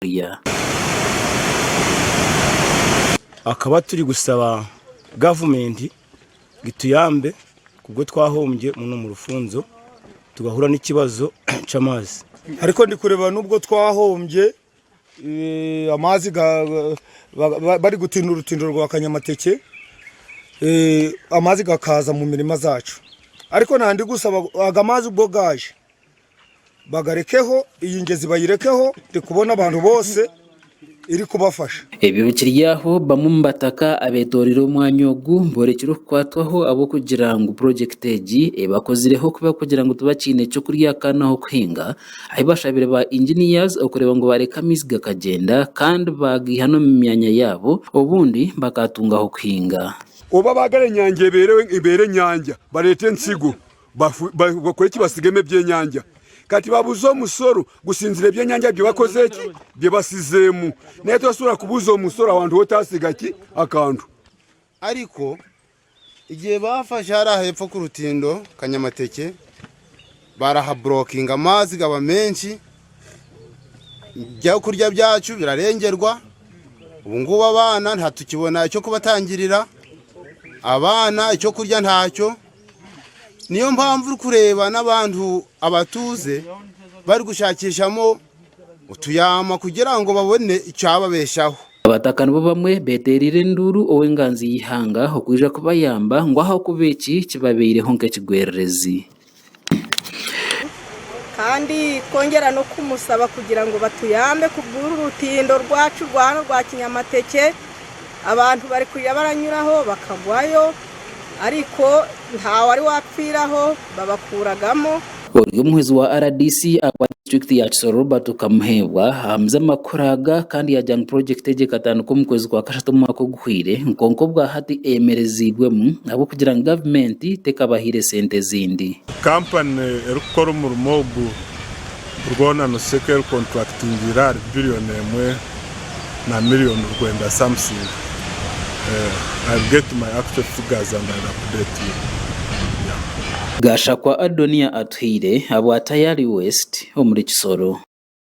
Korea. Akaba turi gusaba gavumenti gituyambe kubwo twahombye muno mu rufunzo tugahura n'ikibazo ky'amaazi. Ariko ndi kureba nubwo twahombye amazi bari gutinda urutindo rwa Kanyamateke amazi gakaza mu mirima zacu ariko nandi gusaba aga mazi ubwo gaje bagarekeho, iyi ngezi bayirekeho, ndi kubona abantu bose iri kubafasha. Ebyo bikiri aho bamwe omu bataka abetoreire omwanya ogu borekire okukwatwaho ahabw'okugira ngu purogyekiti egi ebakozireho kubi ahabw'okugira ngu tibakiine ky'okurya kandi n'ah'okuhinga ahu bashabire ba engineers okureeba ngu bareka amaizi gakagyenda kandi bagaiha n'omu myanya yaabo obundi bakatunga ah'okuhinga. Oba baagara enyanja ebeere enyanja bareete entsigo Bakore ki? Batsigemu ebyenyanja. Kati babuze omusoro gusinzire ebyenyanja bye bakoze ki? Bye basizemu. Naye tosobora kubuza omusoro ahantu hotasiga ki? Akantu. Ariko igihe bafashe hariya hepfo ku rutindo Kanyamateke barahaburokinga amazi gaba menshi, ebyokurya byacu birarengerwa, ubu ngubu abaana ntatukibona ekyokubatangirira, abaana ekyokurya ntakyo. Niyo mpamvu orikureeba n'abantu abatuuze barikushakishamu otuyama kugira ngu babone ekyababeshaho. Abataka nibo bamwe betereire enduuru ow'enganzi y'eihanga okwija kubayamba ngu ahakuba eki kibabaireho nk'ekigwererezi. Kandi twongyera n'okumusaba kugira ngu batuyambe kugura orutindo rwacu rwa hanu rwa Kinyamateke, abantu barikwija baranyuraho bakagwayo ariko ntawari wapfiraho babakuragamu. Ori omuhwezi wa rdc ahabwa disiturikiti ya Kisoro Robert Kamuheebwa ahamize amakuru aga kandi yaagira ngu purogyekiti egi ekatandika omu kwezi kwa kashatu omwaka oguhweire kwonka obwahati eyemereziibwemu ahabw'okugira ngu gavumenti tekabahaire sente ezindi. Kampani erikukora omurimo ogu rwona Nuseka erikonturakitingiire ahari biriyoni emwe na miriyoni rwenda something. I'll get my actual figures and I'll update you. Yeah. Gashakwa Adonia Atuhaire ahabwa Tayari West omuri Kisoro.